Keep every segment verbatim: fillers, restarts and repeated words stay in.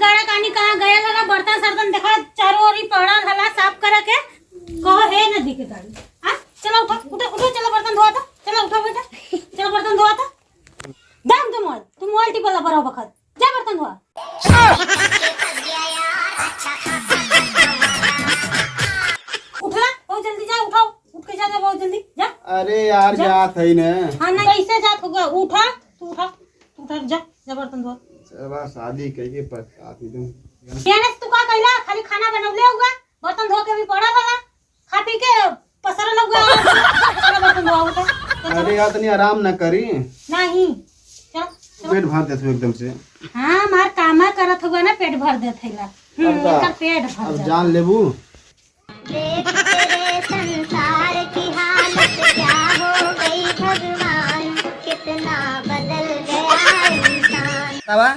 गाड़ा कानी कहाँ गयल हला? बर्तन सर्तन देखा, चारों ओरी पड़ल हला, साफ करे के। कहो हे नदी के गाड़ी। हाँ, चलो उठो, उठो, उठो, चलो बर्तन धोआ था, चलो उठो बेटा, चलो बर्तन धोआ था। जा हमके मोबाइल, तू मोबाइल टिपल बड़ा बखत, जा बर्तन धोआ। उठला, बहुत जल्दी जा, उठाओ, उठ के जा, जा बहुत जल्दी जा। अरे यार, जा। जात है ना। हाँ ना, कैसे जात होगा? उठा, तू उठा, तू उठा, जा, जा बर्तन धोआ। चला, शादी कइके पछतात ही तुम। याने तू का कइला? खाली खाना बनवले हुआ, बर्तन धो के भी पड़ा रहला, खा पी के पसरल हुआ। चला बर्तन धोआ उठा। अरे यार, तनी आराम ना करी। नहीं, चल, चल। पेट भर देत हो एकदम से। हाँ, मार कामा करत हुआ ना, पेट भर देत हैला। हम्म, अब का? एकर पेट भर अब जात। जान लेबू। देख तेरे संसार की हालत क्या हो गई भगवान, कितना बदल गया इंसान। तबा,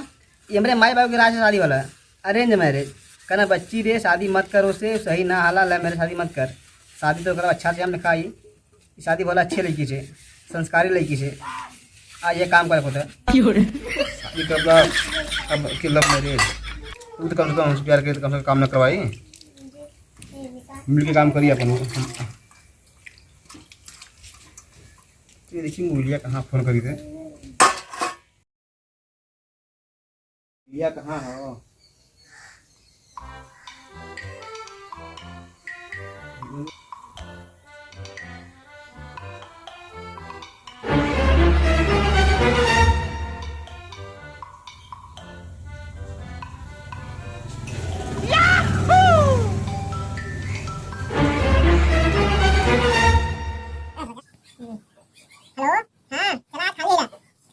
ये हमरे माई बाबू के राज से शादी वाला, arrange marriage। कहना बच्ची रे, शादी मत करो से, सही ना हाला, love marriage शादी मत कर। शादी तो करो अच्छा से, हम लिखाई। शादी भला अच्छे लड़की से, संस्कारी लड़की से। आ ये काम करे होता। क्यों रे? ये कब ला-, अब के love marriage? तू तो कम से कम हमसे प्यार करे तो कम से कम काम न करवाई। मिल के काम करी अपन। ये देखी मुलिया कहाँ फोन करी थे। भैया कहाँ हो? हेलो, हाँ, चला खा लेगा।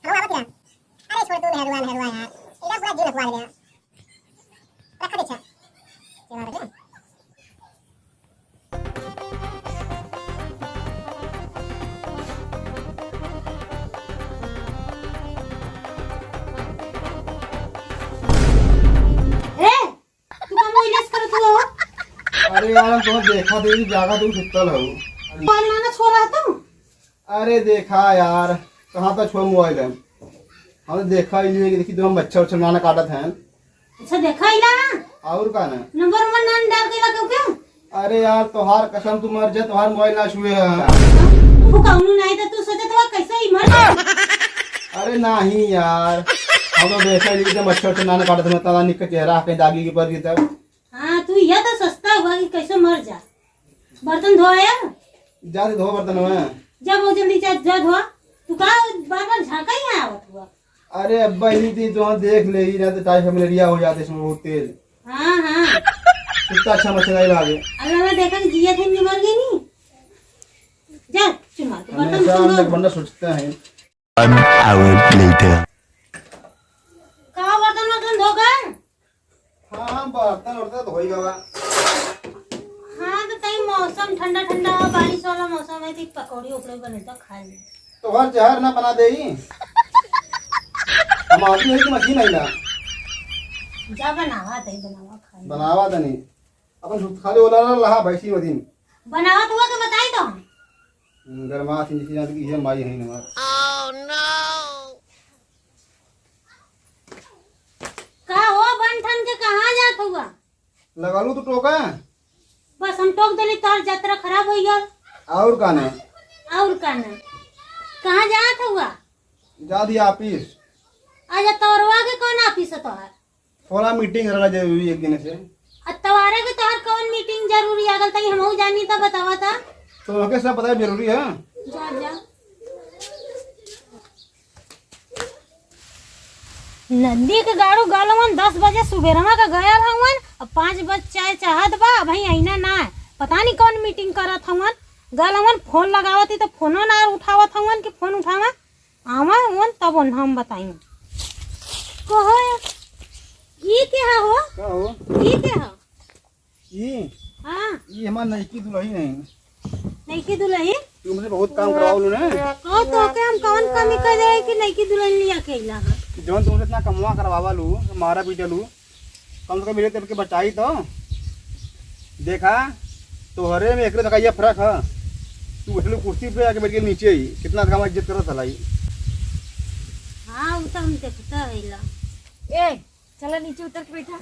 हम आवत हैं। अरे छोड़ तू, मेहरुआ, मेहरुआ यार। इधर पूरा दिन लखवा ले। रख दे, अच्छा। ये मार दे। ए, तू का मोइलेस करत हुआ हो? अरे यार, हम तुम्हें देखा थे, जागा तुम सुतल हो। मोबाइल ना, ना छोड़ा तुम? अरे देखा यार, कहाँ तक छोड़ मोबाइल है? हम तो देखा ही नहीं है कि देखी तुम मच्छर उच्छर ना, ना काटत हैं। अच्छा, देखा ही ना? और का ना? नंबर वंबर ना डाल के लगे क्या? अरे यार, तोहार कसम, तू मर जा, तोहार मोबाइल ना छुए हैं। तू कौनो नहीं तो तू सोचत हुआ कैसे ही मर जा? अरे नहीं यार, हम तो देखा ही नहीं कि मच्छर उच्छर ना, ना काटत हैं, तला निक के चेहरा कहीं दागी के पर गई तब। हाँ, तू यह तो सोचता हुआ कि कैसे मर जा। बर्तन धोया? जा दे, धो बर्तन में। जा बहुत जल्दी जा, जा धोआ। तू का बार बार झांका ही आवत हुआ? अरे अब्बा, इन्हीं ती तो देख ले ही ना, तो टाइफाइड मलेरिया हो जाते इसमें बहुत तेज। हाँ, हाँ। इतना अच्छा मच्छर नहीं लागे। अल्लाह ना देखा कि जिया थे, मर गई नहीं। जा, चुमा, तू बर्तन हमेशा हम धो। लोग बंदा सोचते हैं। One hour later। का बर्तन वर्तन धो गए? हाँ, बर्तन वर्तन तो हो ही गवा। हाँ, तो तई मौसम ठंडा ठंडा है, बारिश वाला मौसम है, तो पकौड़ी उपड़े बने तो खा ले। तो हर जहर ना बना दे ही। हम आदमी है कि मशीन है ना? जा बनावा, तई बनावा, खा ले। बनावा तनी। अपन सुत खाली ओला ना रहा, भैंसी मदीन। बनावा तो हुआ के बताई तो। हम्म, गरमा सिंह जी की जान की ये माई है ना हमार। का हो बन ठन के कहाँ जात हुआ? लगा लू तू टोका। बस हम टोक देली, तोर जतरा खराब हो गया। और का ना? और का ना? कहाँ जात हुआ? जा दी ऑफिस। अच्छा, तोरवा के कौन ऑफिस है तोहार? थोड़ा मीटिंग रहला जरूरी एक दिन से। आ तोहरे के तोहर कौन मीटिंग जरूरी है? अगर तई हमहू जानी तो बतावा था। तो ओके सब पता है जरूरी है। जा, जा। नंदी के गाड़ू गलवन दस बजे सुबेरवा के गयल हवन, अब पाँच बज चाय चाहत बा, अबहीं अइना ना है। पता नहीं कौन मीटिंग करत हवन। गलवन फोन लगावत ही तो फोनो ना उठावत हवन कि फोन उठावा। आवा ओन तब ओन हम बताई। कहो, ई के हा हो? का हो? ई के हा? ई? हाँ। ई हमार नईकी दुलही है। नईकी दुलही? तू हमसे बहुत काम करवावलू ना। कहो तो के हम कौन कमी कर दे कि नईकी दुलही लिया के अइला हा? जौन तुमसे इतना कमवा करवावलू, मारा पीटलू, कम से कम मिले तब के बचाई तो। देखा, तोहरे में एकरे तका ये फर्क है। तू बैठलू कुर्सी पे, आके बैठ के नीचे ही। कितना तक हमारी इज्जत करत हलाई। हाँ, वो तो हम देखता है ला। ए, चला नीचे उतर के बैठा।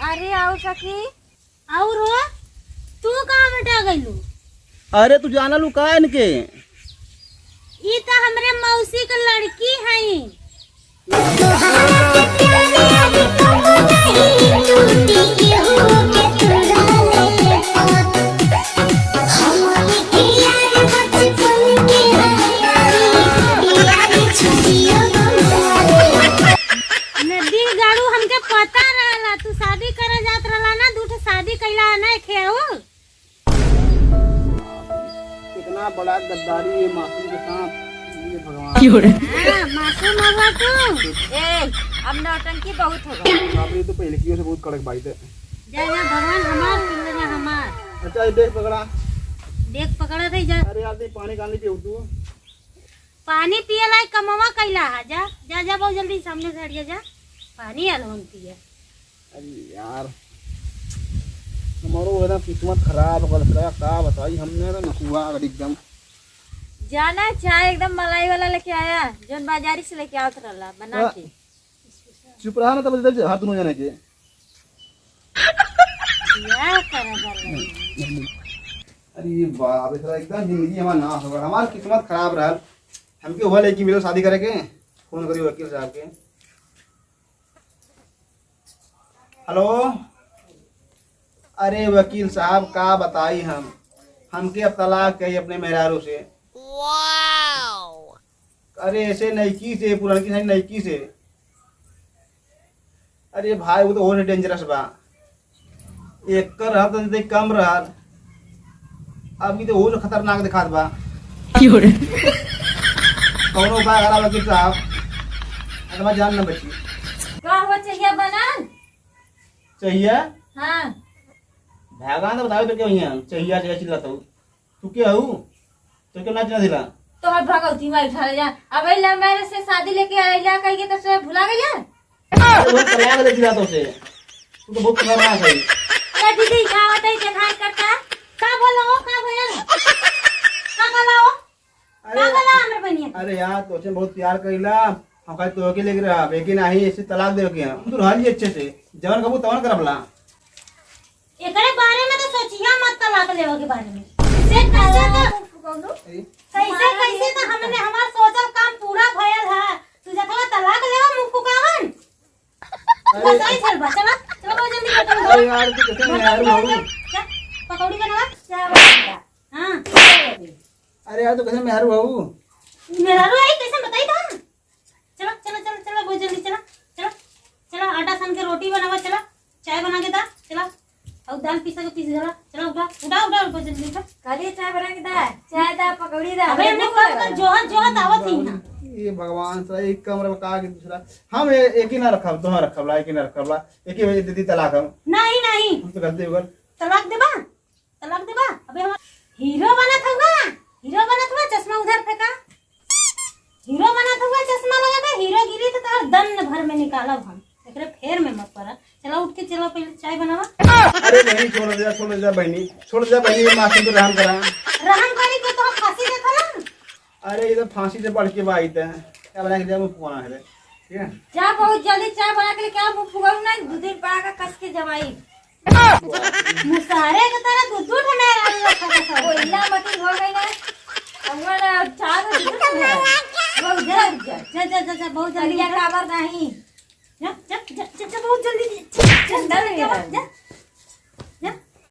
अरे आओ सखी। और हो, तू कहाँ बटा गइलू? अरे तू जाना लू का इनके? ई त हमरे मौसी के लड़की हई। नदी गाड़ू, हमके पता रहला, तू शादी करे जात रहला ना, दू ठे शादी कैला है ना, एक है उ। इतना बड़ा गद्दारी ये मासूम के साथ, ये भगवान। क्यों रे? हाँ, मासूम होगा तू। ए, अब नौटंकी बहुत होगा। बाप रे, ये तो पहले की से बहुत कड़क बात है। जा, जा, भगवान हमार सुन ले, जा हमार। अच्छा, ये देख पकड़ा। देख पकड़ा थे, जा। अरे यार, देख पानी कहाँ नहीं पियो तू? पानी पिए लायक कमवा कैला है, जा, जा, जा, बहुत जल्दी सामने से हट जा, जा। पानी अलवन पिए। अरे यार, हमारो एकदम किस्मत खराब हो गल, का बताई, हमने तो नकुआ गल एकदम। जाना चाय एकदम मलाई वाला लेके आया, जौन बाजारी से लेके आवत रहला, बना हाँ। के। चुप रहा ना, तब इधर से हाथ दोनों जने के। क्या करा जाए? अरे बाप रे, साला एकदम जिंदगी हमार नाश हो गल, हमार किस्मत खराब रहल। हमके हुआ लड़की मिलो शादी करे के, फोन करी वकील साहब के। हेलो, अरे वकील साहब, का बताई हम, हमके अब तलाक चाहिए अपने मेहरारू से। अरे ऐसे नईकी से, पुरानकी से, नईकी से। अरे भाई, वो तो और डेंजरस बा। एक कर रहल तो कम रहल, अब ये तो और खतरनाक दिखात बा। क्यों रे? कौनो उपाय करा वकील साहब, अगर जान न बची। का हो चाहिए बनल? चाहिए? हाँ। भगवान तो बताओ तो क्या हुआ? चाहिए, चाहिए चिल्लात हो। तू क्या हऊ? तो क्या नाच ना दिला? तोहर भगवती माई उठा ले जा। अब लव मैरिज से शादी लेके आइला कह के तो से भुला गइला? अरे वो तलाक ले दिला तो से। तू तो बहुत खतरनाक है। अरे दीदी, का होता है, देखा करता? का बोला हो, का भैया? का बोला हो? अरे, का बोला हमरे बनिया? अरे यार, तोसे बहुत प्यार करीला, हम कहे तो के लेके रहा, लेकिन नहीं, इसे तलाक दे के हम तो रहल ही अच्छे से, जवन कबू तवन करबला। एकरे बारे में तो सोचिया मत, तलाक लेवे के बारे में। से कैसे तो, अरे। कैसे, कैसे तो हमने हमार सोचल काम पूरा भयल है, तू जखला तलाक लेवा मुंह फुकावन। अरे। बस आई चल बा, चला, चला बहुत जल्दी करता हूँ। अरे यार, तू कैसे मेहरारू हऊ? जा, पकौड़ी बनावा, चाय बनावा। हाँ। अरे यार, तू कैसे मेहरारू हऊ? मेहरारू आई, कैसे बताई तो? चला, चला, चला, चला, बहुत जल्दी चला, चला, चला, आटा सान के रोटी बनावा, चला, चाय बना के दा, चला, और दाल पीसा के पीस धरा, चला, उठा, उठा, उठा, बहुत जल्दी उठा। कहलिए चाय बना के दा, चाय दा, पकौड़ी दा, अबे हमने कब का जोहत, जोहत आवत ही ना। ये भगवान, साला एक कमरा में का के दूसरा, हम ए-, एक ही ना रखब, दोहा रखब ला, एक ही ना रखब ला, एक ही वजह दीदी तलाक हम। नहीं, नहीं। हम तो गलती हो गल। तलाक देबा? तलाक देबा? अबे हमार हीरो बनत हउआ, हीरो बनत हउआ, चश्मा उधर फेंका। हीरो बनत हउआ, चश्मा लगा के, हीरोगिरी तो तोहर दन भर में निकालब हम। एकरे फेर में मत पड़ा। चला उठ के चला पहले चाय बनावा। अरे बहनी छोड़ दे, छोड़ दे बहनी, छोड़ दे बहनी, ये मासूम पे रहम करा। रहम करी के तो हम फांसी देता ना। अरे, ये तो फांसी से बढ़ के बात है। क्या बना के दे, वो कौन है रे? ठीक है? जा, बहुत जल्दी चाय बना के लेके आओ, मुंह फुगाऊ ना, दो दिन पा का कस के जमाई। मुसहरे के तरह दू दू ठे मेहरारू रखा था सब। कोयला मटी हो गई ना। अब वो ना, चार दू दू ठे मेहरारू। बहुत जल्दी, जा, जा, जा, जा, बहुत जल्दी करिया उठा। काबर नहीं। जा, जा, जा, जा, जा, बहुत जल्दी, जा, जा, अंदर जा, में जा, है। जा।